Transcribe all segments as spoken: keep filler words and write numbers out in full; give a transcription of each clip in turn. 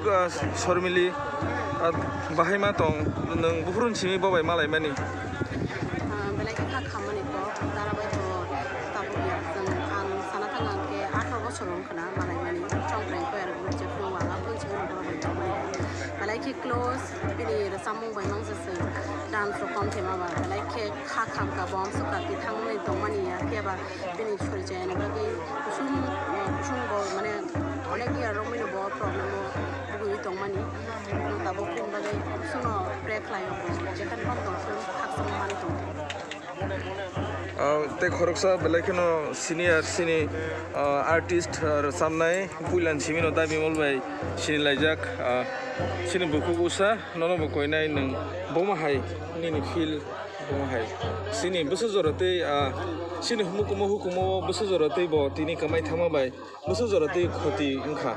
Ah, Sormili, ah, bahai ma tong, nwng buphuru simi bo bai malaimani? Ah, belai khe kha khamani kok, dara bai bo tabuk ya. Chwng, ang sana thang ang khe atharo bosor wng khna malaimani. Chongpreng choir group je phuru wala phuru simi borok bai tongmani. Belai khe close, bini rwchapmung bai mangsa chwng dance rok kom khe ma ba. Belai khe kha kham ka bom swkang twi thangmani tongmani ya, phiya ba bini sori chayani bagwi kusum, kusum bo mane onek year rok mino bo problem o bugwi tongmani. Tabuk phim bagwi kusum no pray khlai o bo, jekhani pok tong phim khakchangma manwi tong. Ah, tei khoroksa belai kheno senior sini, ah, artist, ah, rwchapnai puilan simi no da Bimal bai sini laijak, ah, sini bukhuk usa nono bo koinai nwng bomo hai nini feel. Omo hai. Chini bwsa jora tei, ah, chini humukumo hukumo bwsa jora tei bo tini kwmai thangma bai bwsa jora tei khoti wngkha.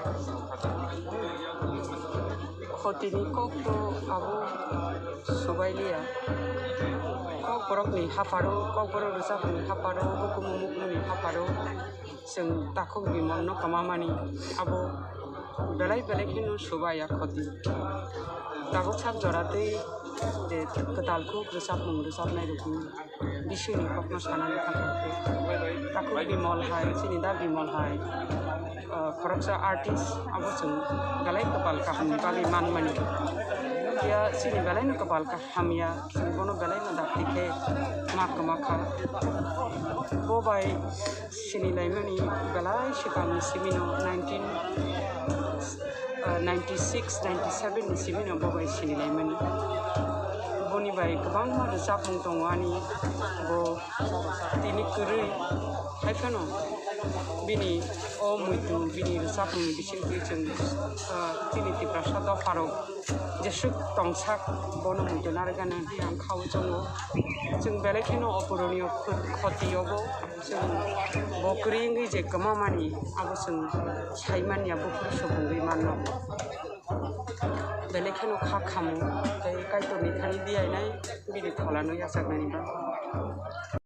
Khotini kok to abo subailiya. Kok borokni hapharo, kok borok rwchapmungni hapharo, hukumu mukumuni hapharo. Chwng takhuk Bimalno kwmamani abo belai belai kheno subaiya khoti. Tabuk sak jora tei je kwtal kuk rwchapmung rwchapnai rokni bisingni kokno sanani thangkha khe. Takhuk Bimal hai, chini da Bimal hai, ah, khoroksa artist abo chwng belai kwpal kahamni bagwi manmani. Phiya chini belaino kwpal kaham ya, chwng bono belaino dakti khe ma kwma kha. Bo bai sini laimani belai swkangni simino nineteen, ah, ninety six, ninety seven ni simino bo bai sini laimani. Boni bai kwbangma rwchapmung tongo ani, bo tini kwrwi hai phano bini o muitu bini rwchapmungni bisingtwi chwng, ah, chini Tiprasa dopharok jesuk tongsak bono muitu narwkgani ang khao chongo. Chwng belai kheno opuroniyo khoti yogo. Chwng bo kwrwi wngwi je kwmamani abo chwng saimanya buphuru subungwi manno. Belai kheno kha khamo tei Kaitorni thani biyainai bini pholano yachaknani bagwi.